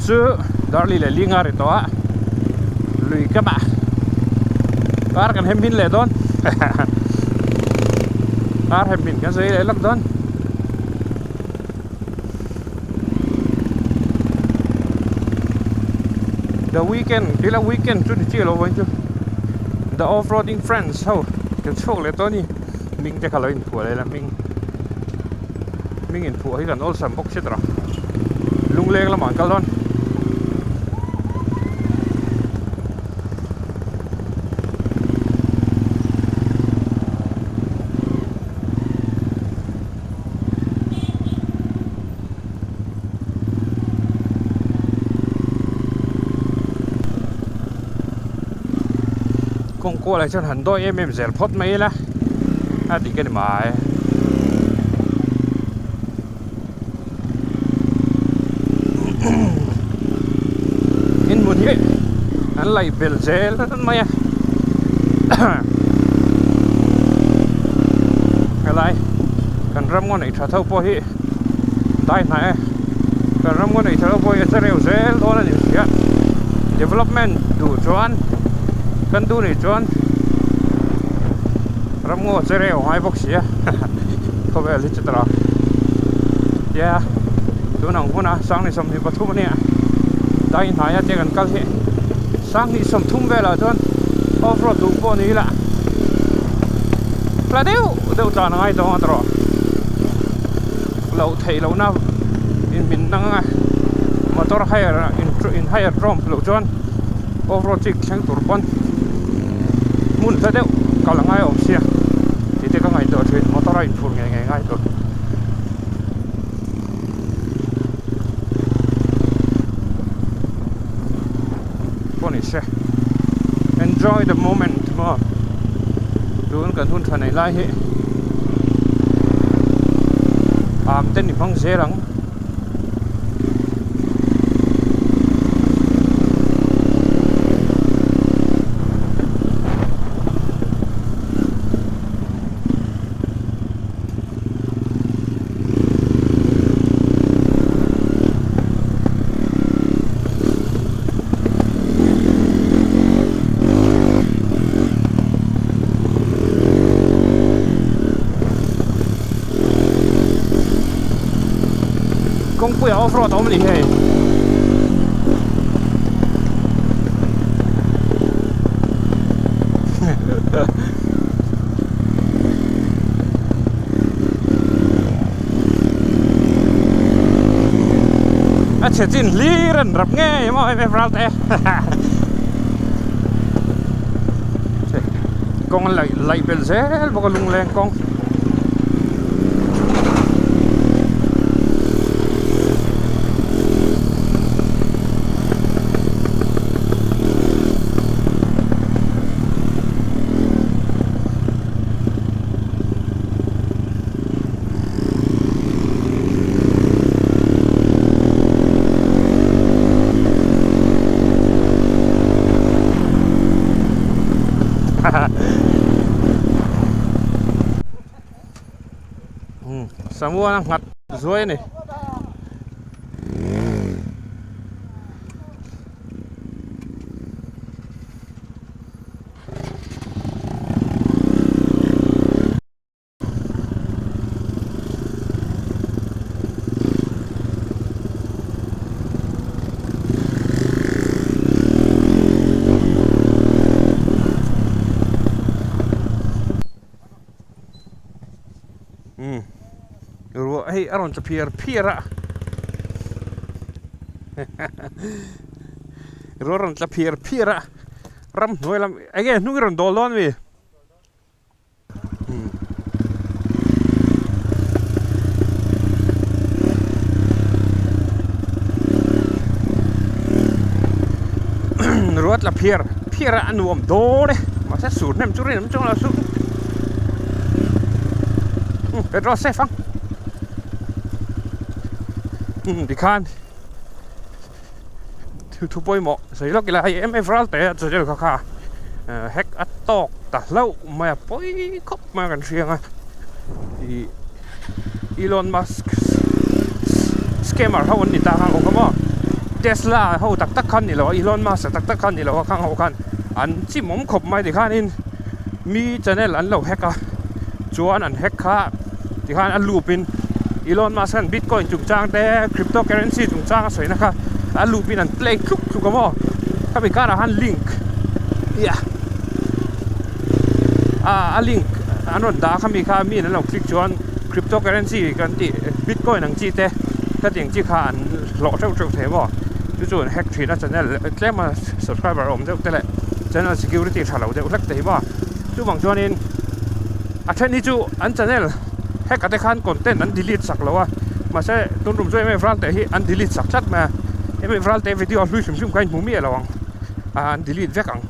chu Darli leh Linga ri tawh a lui ka mah kar kan hem hin leh dawn kar hem hin kan sawi leh lawk dawn. The weekend tila weekend chu ni chiah lo vawiin chu the off roading friends ho kan chhuak leh tawh a ni hming te kha lo inphuah leh la hming hming inphuah hi kan awlsam bawk si tawh lungleng lamah an kal dawn. Kawng kualah chuan han dawi em em zel phawt mai ila a dik a ni mai. In hmun hi an laih belh zel mai a helai kan ram ngaw neih tha tho pawh hi dai hnai e kan ram ngaw neih tha tho pawh hi a che reuh zel dawn a ni sia development duh chuan kan duh nih chuan ram ngaw a che reuh a ngai bawk sia khawvel hi chu tawrh a tia tun ang huna sanghnih 23 a nia dai hnaia te kan kal hi sanghnih 30 velah chuan off road duh pawh ni ila hla deuh deuh tlan a ngai tawh ang a tawrh loh theih lohna in min dang anga motor hire in in hire tlawm loh chuan off road chik thleng tur pawn hmun hla deuh kal a ngai awm sia tih te ka ngaihtuah thin motor a inphur ngei ngei ngai tur. Pawh ni se enjoy the moment maw tun kan hun tha nei lai hi am te ni hmang zel ang. Kawngpuiah off road a awm a ni hei. A chhe chin hlir an rap ngei maw em em ral te kawng an laih laih belh zel bawk a lungleng kawng. Samuan a nghat zuai a ni. Umm ruah hei a rawn tla phiar phiar a ruah a rawn tla phiar phiar a ramhnuai lam eng nge hnung i rawn dawl dawn a mi. Ruat la phiar phiar a nuam dawn e mahse sur hnem chu rin awm chuang lo su petrol safe ang tikhan Thu thu pawimawh sawi lawk ila hei em em ral teh a channel kha kha hack a tawk ta hlauh mai a pawi khawp mai a kan hria ang a ih Elon Musk scammer ho an ni ta kha ang awm kha maw. Tesla ho tak tak khan ni lo a, Elon Musk a tak tak khan ni lo a, khang ho khan an chimawm khawp mai tikhanin mi channel an lo hack a, chuan an hack kha tikhan a loop in Elon Musk khan bitcoin chungchang te crypto currency chungchang a sawina kha a loop in an play tluk tluk a maw khami karah khan link yeah a link an rawn dah a khami kha mi an lo click chuan crypto currency kan tih bitcoin ang chi te khatiang chi kha an hlawh theuh theuh thei maw chu chu an hack thin a channel tlem a subscriber awm deuh te leh channel security tha lo deuh hlek te hi maw chuvang chuanin a then hi chu an channel hack a te khan content an delete sak lo a mahse tun rum chu em em ral teh hi an delete sak tlat mai a em em ral teh video a hlui hrim hrim kha a inhmu miah lo ang ah an delete vek ang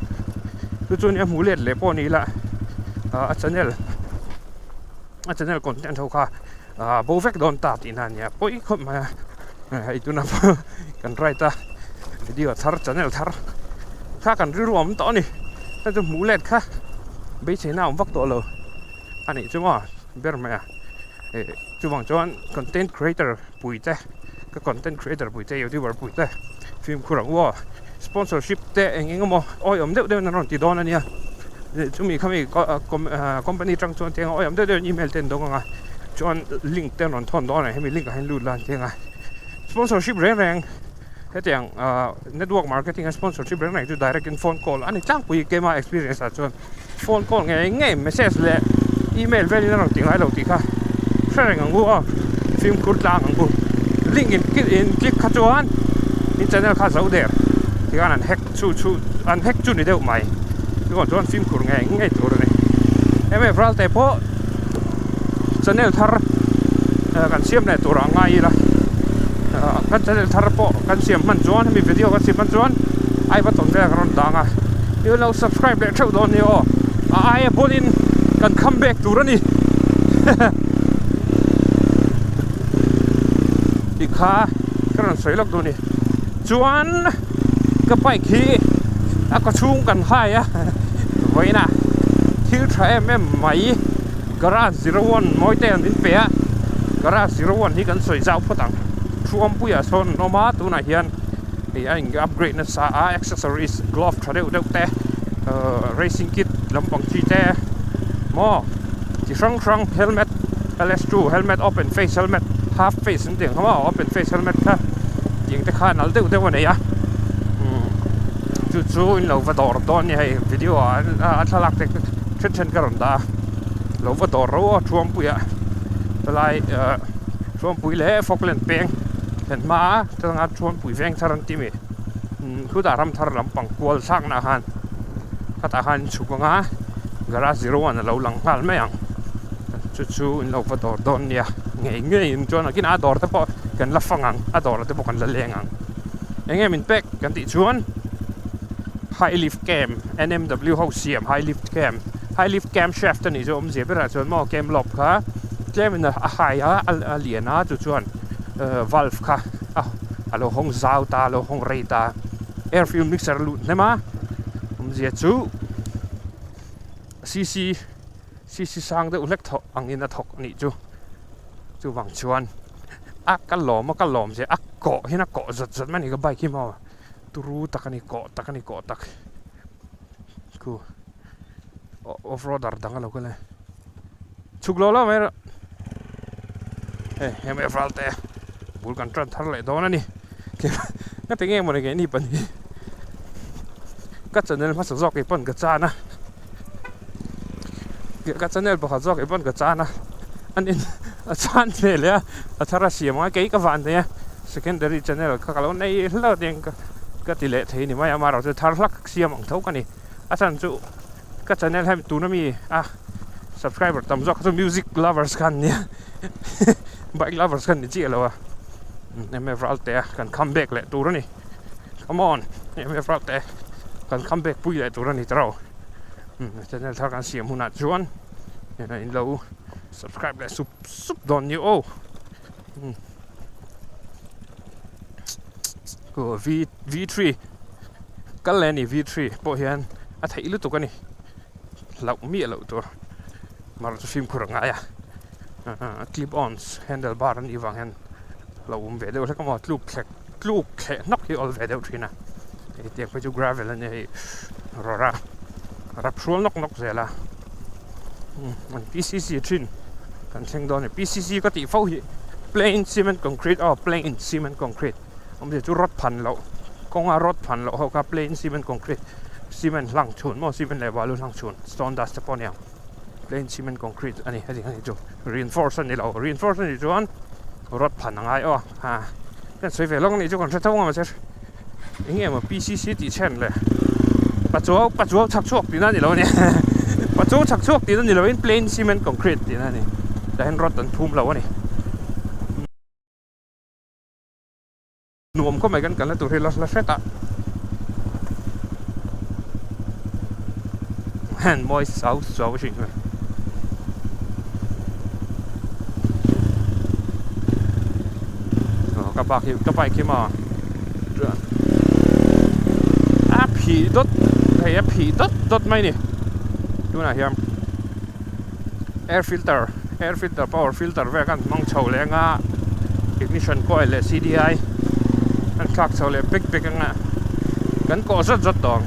chu chu nia hmuh let leh pawh ni ila ah a channel a channel content ho kha ah bo vek dawn ta tih na a nia pawi khawp mai a hei tuna kan write a video thar channel thar kha kan rilru a awm tawh a ni hei chu hmuh let kha beiseina a awm vak tawh lo a nih chu maw ber mai a ih chuvang chuan content creator pui te ka content creator pui te youtuber pui te fimkhur ang u aw sponsorship te eng eng emaw awiawm deuh deuh in an rawn ti dawn a nia chumi khami company atang chuan tiang awiawm deuh deuh in email te an dawng ang a chuan link te an rawn thawn dawn a hemi link ah hian lut la an ti ang a sponsorship reng reng hetiang ah network marketing a sponsorship reng reng chu direct in phone call a ni tlangpui keima experience ah chuan phone call ngei ngei message leh email velin a rawn ti ngai lo tih kha hre reng ang u aw fimkhur tlang ang u link in in click kha chuan in channel kha zo der tikhan an hack chu chu an hack chu ni deuh mai chuvang chuan fimkhur ngei ngei tur a ni em em ral te pawh channel thar kan siam leh tur ah ngai ila kan channel thar pawh kan siam hman chuan hemi video kan siam hman chuan ai va tawn vel ka rawn dang a. I lo subscribe leh theuh dawn nia aw a aia bawlin kan come back tur a ni tih kha ka rawn sawi lawk duh a ni chuan ka bike hi a kaw chhung kan hai a vawiinah thil tha em em mai garage 01 mawi te an min pe a garage 01 hi kan sawi zau phawt ang thuampuiah sawn an awm a tunah hian. Hei a in upgrade nasa a accessories glove tha deuh deuh te ahh racing kit lampang chi te maw chi hrang hrang helmet L S two helmet open face helmet half face an tih ang kha maw open face helmet kha tiang te kha nal deuh deuh a nei a umm chu chu in lo va dawr dawn a ni hei video ah a thlalak te then then ka rawn dah a lo va dawr ro a thuampuiah helai ahh thuampui leh falkland peng thlen hma a. Chutanga Thuampui veng thar an ti mi khutah ram thar lampang kual thlakna ah khan khatah khan in chhuk ang a garage 01 a lo lang nghal mai ang chu chu in lo va dawr dawn nia ngei ngei in chuan a kinah a dawr te pawh kan la fang ang a dawr te pawh kan la leng ang eng nge min pek kan tih chuan high lift cam N_M_W ho siam high lift cam high lift cam shaft a nih chu awmzia berah chuan maw cam lock kha tlem in a high a a lian a chu chuan. valve kha a lo hawng zau ta a lo hawng rei ta air fuel mixer a lut hnem a awmzia chu cc cc sang deuh hlek thawh angin a thawk a nih chu chuvang chuan a ka lawm a ka lawm zia a kawh hian a kawh zawt zawt mai a ni ka bike hi maw turu tak a ni kawh tak a ni kawh tak khu off roader dang a lo kal e. Chhuk lo lo mai rawh. Hei hemi val te bul kan tan thar leh dawn a ni. Ka ti nge mawni keini pahnih hi. Ka channel hmasa zawk hi pawn ka chan a. Ka channel pakhat zawk hi pawn ka chan a. An in a chan ve leh a a thar a siam ang a kei ka van nei a secondary channel kha ka lo nei hlauh aniang ka ti leh thei ni mai a amaherawhchu thar hlak siam ang tho ka ni. A chhan chu ka channel hian tuna mi a subscriber tam zawk kha chu music lovers kha an nia bike lovers kha an ni chiah lo a mf ralte a kan come back leh tur a ni come on mf ralte kan come back pui leh tur a ni tawh channel thar kan siam hunah chuan in lo subscribe leh sup sup dawn ni aw v v3 kal leh a ni v3 pawh hian a theih lutuk a ni hlauh miah loh tur mar chu fimkhur a ngai a clip ons handle bar a nih vang hian hlauhawm ve deuh hlek a maw tluk thlek. tluk thleh hnawk hi awl ve deuh thin a, hei tiang phei chu gravel a nia hei rawrh a rap hrual nawk nawk zel a, an P_C_C thin kan thleng dawn a ni P_C_C ka tih fo hi plain cement concrete aw plain cement concrete awmzia chu rod phan loh kawnga rod phan loh ho kha plain cement concrete cement hlang chhun maw cement leh balu hlang chhun stone dust te pawh a ni ang. Plain cement concrete a ni heti hian chu reinforce a ni lo reinforce a nih chuan rod phan a ngai aw a kan sawi ve lawk a nih chu kan hre tho ang mahse eng nge maw P_C_C tih chhen le pachuau pachuau chhak chhuak tihna a ni lo a nia pachuau chhak chhuak tihna a ni loin plain cement concrete tihna a ni tah hian rod an phum lo a ni. Nuam khawp mai kan kalna tur hi la hla hret a han mawi sau sau thin mai aw ka bak hi ka bike hi maw a phih dawt hei a phih dawt dawt mai a ni tunah hian air filter air filter power filter vel khan hmang chho leh anga ignition coil leh C_D_I an thlak chho leh bek bek anga kan kawh zawt zawt tawh ang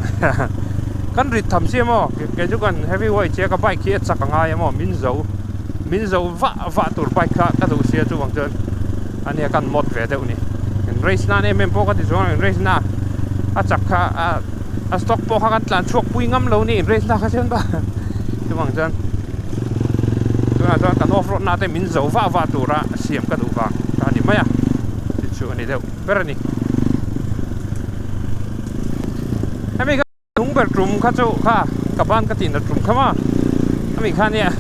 kan rit tham chiam aw kei chu kan heavy weight chiah ka bike hi a chak angai emaw min zo min zo vah vah tur bike kha ka duh sia chuvang chuan ania kan mod ve deuh ni in race nan em em pawh ka ti chuang in race na a chak kha a a stock pawh kha kan tlan chhuak pui ngam lo ni in race na kha chuan ba chuvang chuan tunah chuan kan off road na te min zo vah vah tura siam ka duh vang ta ni mai a chu chu a ni deuh ber a ni hemi kha hnung ber tum kha chu kha ka ban ka tih nat tum kha maw hemi kha nia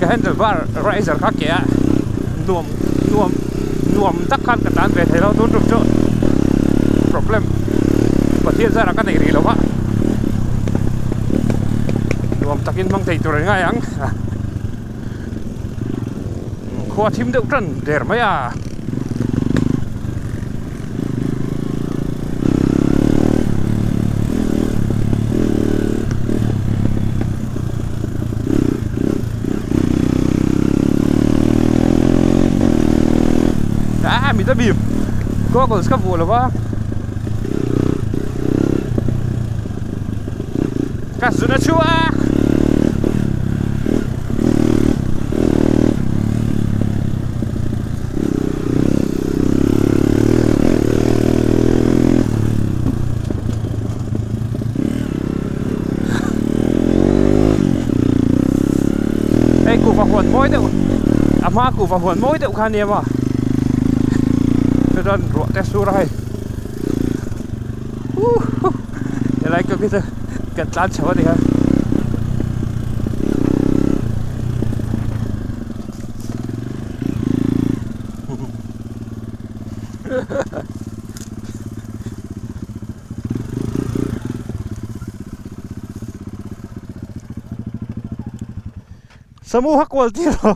ka handle bar riser kha ke a nuam nuam nuam tak khan ka tan ve thei lo tun tum chu problem Pathian zarah ka nei rih lo va nuam takin hmang thei tur a ni ngai ang khua thim deuh tan der mai a. A mit a bim goggles ka vuah lo va ka zun a chhuak Hei kuhva huan mawi deuh a hma kuhva huan mawi deuh kha a nia maw chuan ruah te a sur a hei huhh helai ka khi chu kan tlan chho a ni kha. Samu ha kual tir lo.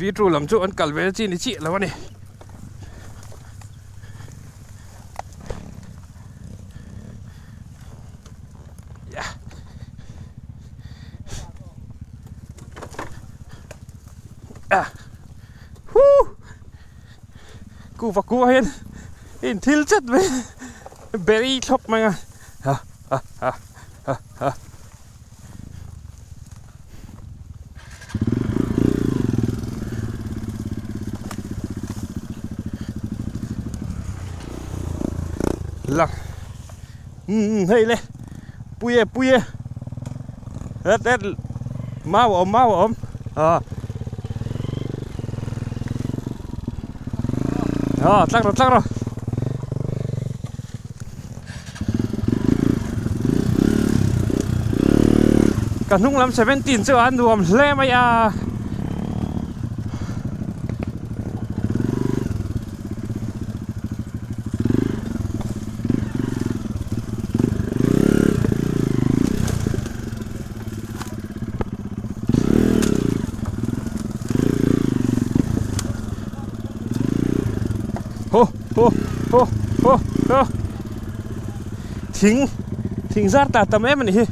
Vitru lam chu an kal ve chi ni chiah lo a ni. Kuhva kuhva hian in thil chat mai beri thlawk mai a ha ha ha ha ha. Lang umm hei le pui e pui e het het mau a awm mau a awm ah ah tlak rawh tlak rawh. Ka hnung lam 17 chu a nuam hle mai a. Ho ho ho ho ho Thing thing zar ta tam em a ni hi.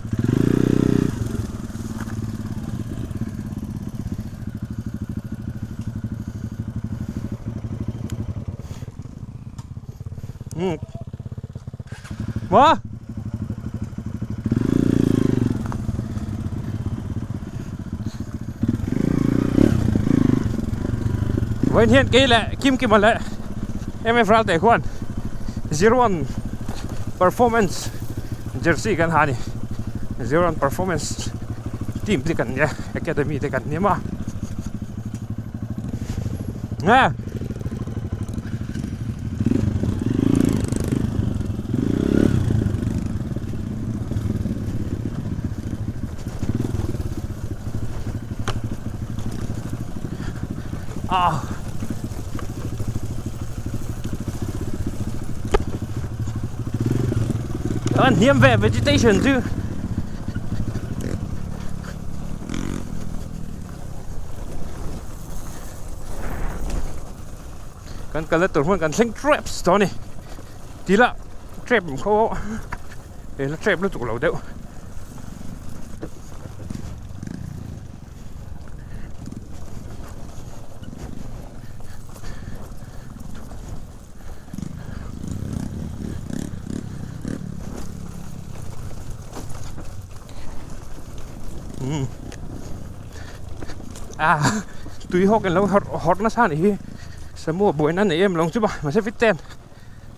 Umm Maw? Vawiin hian kei leh Kim Kima leh MF Ralte khuan 01 Performance Jersey kan ha a ni. 01 Performance team te kan nia academy te kan nia maw. Nge. Ah. An hniam ve vegetation chu. Kan kalna tur hmun kan thleng traps tawh a ni. Tila trap ang kho he la trap lutuk lo deuh. Umm ah tui hawk in lo hawrh hawrh nasa anih hi samu a buaina nei em lo ang chu maw mahse fit ten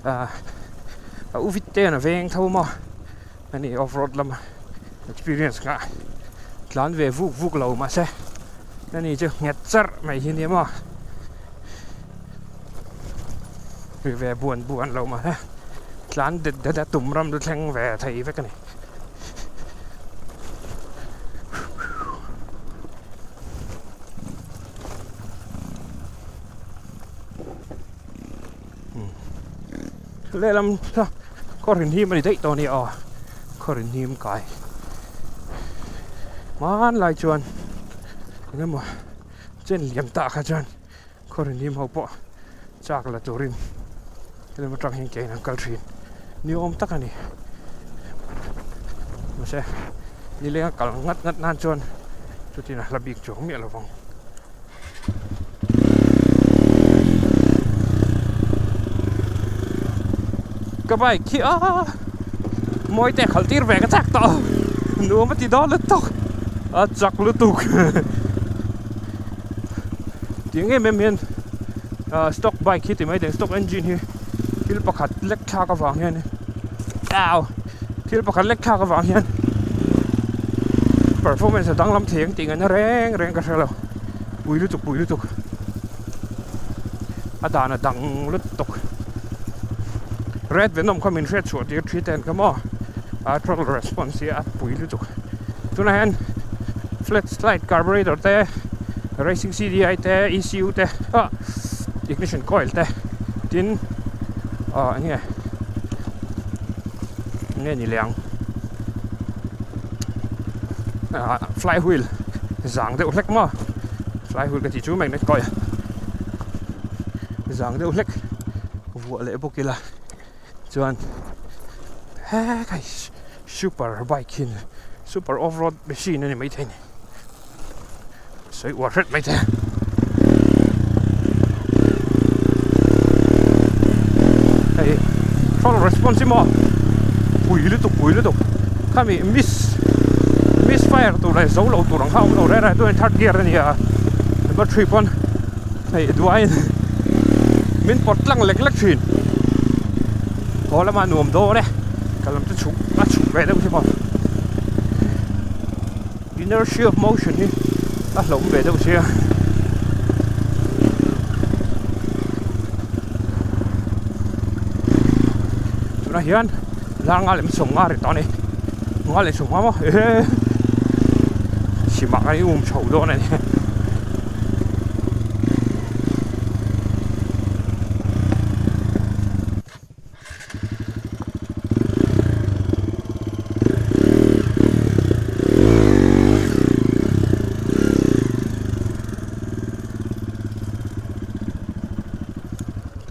ah a u fit ten a veng tho maw ani off road lama experience nghah tlan ve vuk vuk lo mahse ani chu nghet charh mai hi nia maw. Ri ve buan buan lo mah se tlan det det a tum ram chu thleng ve thei vek a ni. Lehlam khaw rin him a ni daih tawh a ni aw khaw rin him kai hmanlai chuan eng emaw chen liam tah kha chuan. Khaw rinhim ho pawh chak la turin helama tang hian kein an kal thin ni awm tak a ni. Mahse nileng a kal ngat ngat nan chuan chutin a hla bik chuang miah lo vang. Ka bike hi a mawi te khalh tir ve ka chak tawh nuam a ti dawn lutuk a chak lutuk. Tiang em em hian ah stock bike hi ti mai thei stock engine hi thil pakhat lek thlak avang hian au thil pakhat lek thlak avang hian performance a danglam thei ang tih ngaihna reng reng ka hre lo pui lutuk pui lutuk a dan a dang lutuk red venom kha min hriat chhuah tir thi ten kha maw a throttle response hi a pui lutuk tunah hian flat slide carburetor te racing C_D_I te E_C_U te ah ignition coil te tin ah eng nge eng nge ni leh ang ah fly wheel zang deuh hlek maw fly wheel ka tih chu magnet coil zang deuh hlek vuah leh bawk ila chuan hekai super bike hi super off road machine a ni maithei a ni sawi uar hret mai te hei throttle response hi maw pui lutuk pui lutuk khami miss miss fire tur leh zo lo tur ang kha a awm lo reng reng a third gear a ni a battery pawn hei duaiin min pawt tlang lek lek thin haw lama nuam dawn e ka lam chu chhuk a chhuk ve deuh hi maw inertia of motion hi a hlauhawm ve deuh sia tunah hian lar nga lem sawm nga ri tawh a ni nga leh sawm nga maw ehe chhimah khan i um chho dawn a ni.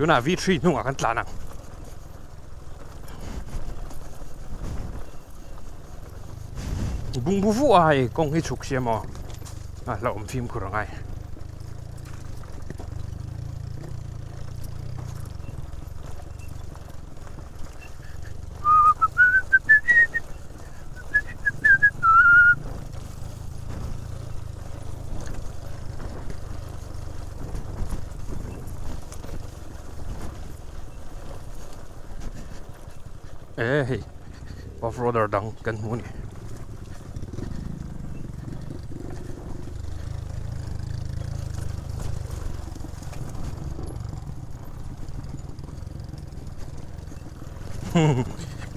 Tunah V three hnungah kan tlan ang. Bungbu vuah a hei kawng hi chhuk sia maw a hlauhawm fimkhur angai. E hei off roader dang kan hmu a ni.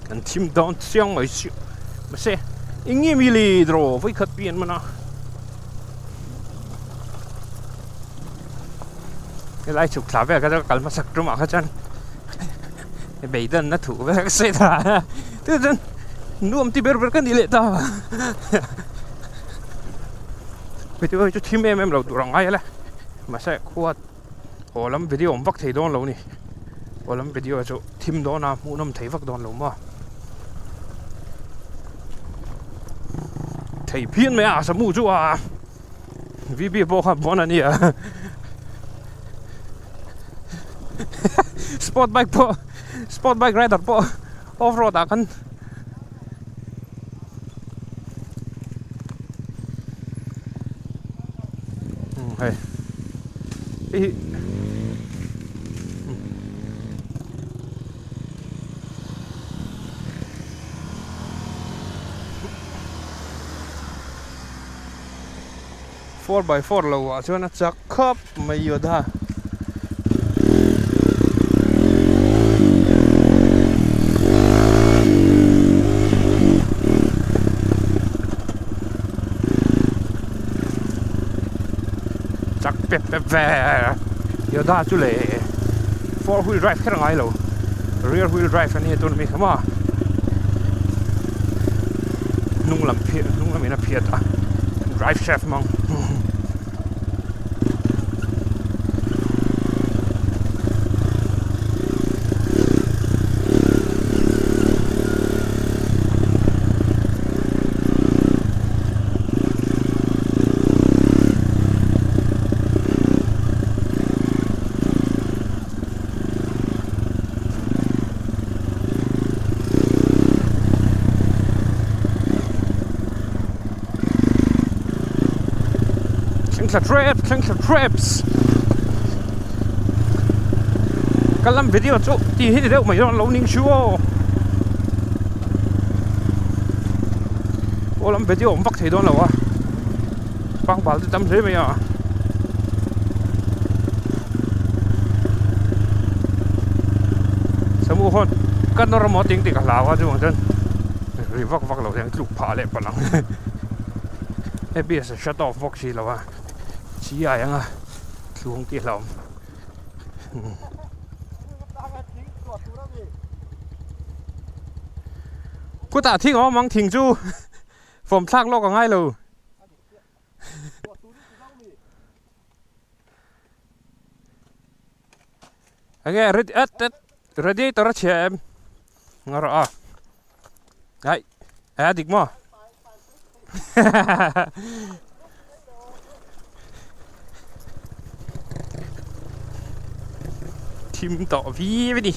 Kan thim dawn chiang mai si mahse eng nge mi le draw vawikhat pian man a helai chhuk thla vel kha chuan ka kal hmasak tumah kha chuan beidawn na thuh vel ka sawi ta a tunah chuan nuam ti ber ber ka ni leh ta hei chu thim em em lo tur ang ngai a le mahse khua. Aw lam video awm vak thei dawn lo ni aw lam video chu thim dawn a hmuh nawm thei vak dawn lo maw thei phian mai a samu chu a VB pawh kha bawn a nia sport bike pawh sport bike rider pawh off road ah khan hei hei hi four by four lo ah chuan a chak khawp mai Yoda. Chak pep pep ve Yoda chu le four wheel drive kher a ngai lo rear wheel drive a nia tun ami kha maw hnung lam phiah hnung lamin a phiat a drive shaft hmang. Thleng thla trep thleng thla treps ka lam video chu tih hi ni deuh mai dawn lo ning chu aw aw lam video awm vak thei dawn lo a pangbal te tam hle mai a. Samu hawn ka nawr emaw ting tih ka hlau a chuvang chuan ri vak vak lo hian tluk phah leh palh ang ABS a shut off bawk si lo a chi ai anga thlung tih hlauhawm. Kutah thing a awm ang thing chu fawm thlak lawk a ngai lo. Enge radiator a chhia em nga rawh a ai a dik maw thim tawh viau a ni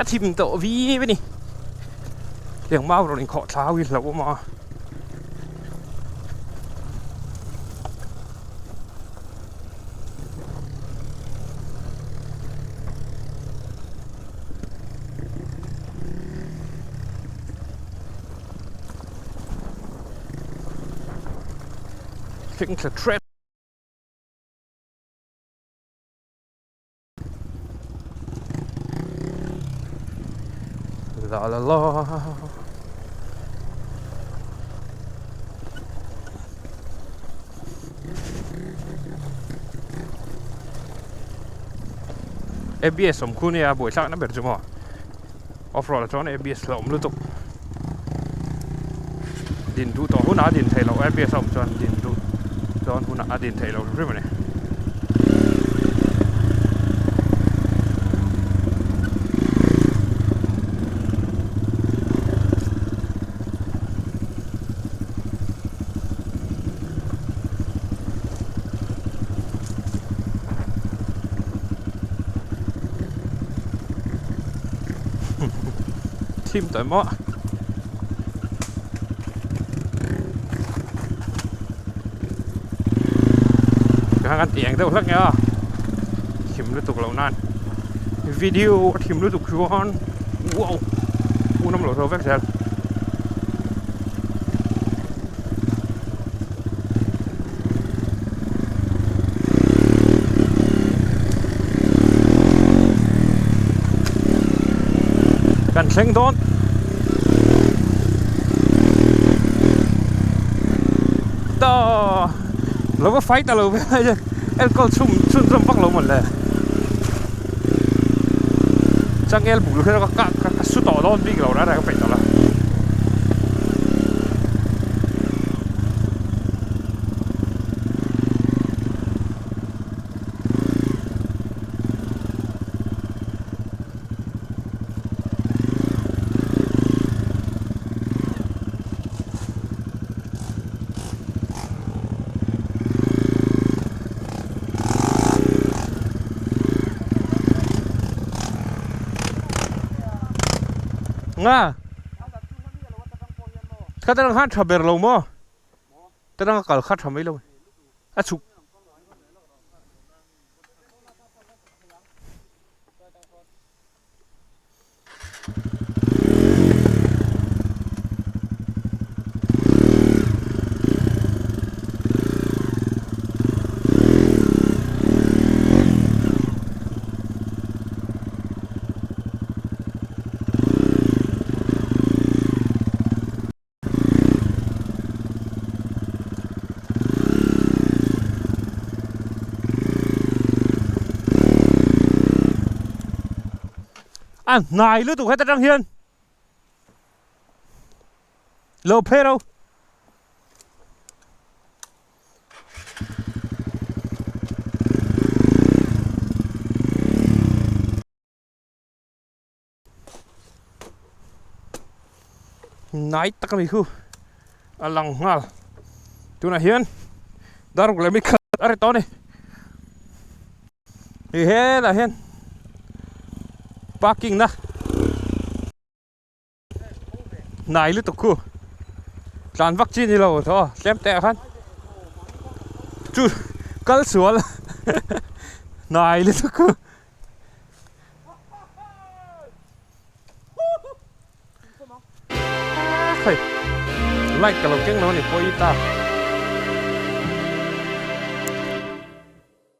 a thim tawh viau a ni tiang mau rawn inkhawh thlau hi hlauh awm a. Thleng thla trep. La la la. ABS awm khu nia buai thlakna ber chu maw off road ah chuan ABS hlauhawm lutuk din duh tawh hunah a din theih loh ABS a awm chuan din duh dawn hunah a din theih loh hrim hrim a ni. Thim tawh maw Kha kan tih ang deuh hlek nia thim lutuk loh nan video a thim lutuk chuan wow. hmuhnawm loh zo vek zel. Kan thleng dawn. Ta lo va fight alo ve enkawl chhun chhunzawm vak lo mawn le. Changel bul hi ka ka su tawh dawn bik lo reng reng a peih tawh lo. Nga Kha tarang khan tha ber lo maw Tarang a kal kha tha mai lo a chhuk A hnai lutuk heta tang hian lo phei ro. Hnai tak a ni khu a lang nghal tunah hian daruk leh mi khat a ri tawh a ni hei helaiah hian parking na hnai lutuk khu tlan vak chi a ni lo thaw tlem teh ah khan chu kal sual hnai lutuk khu. Hei light ka lo keng lo a ni pawh i ta.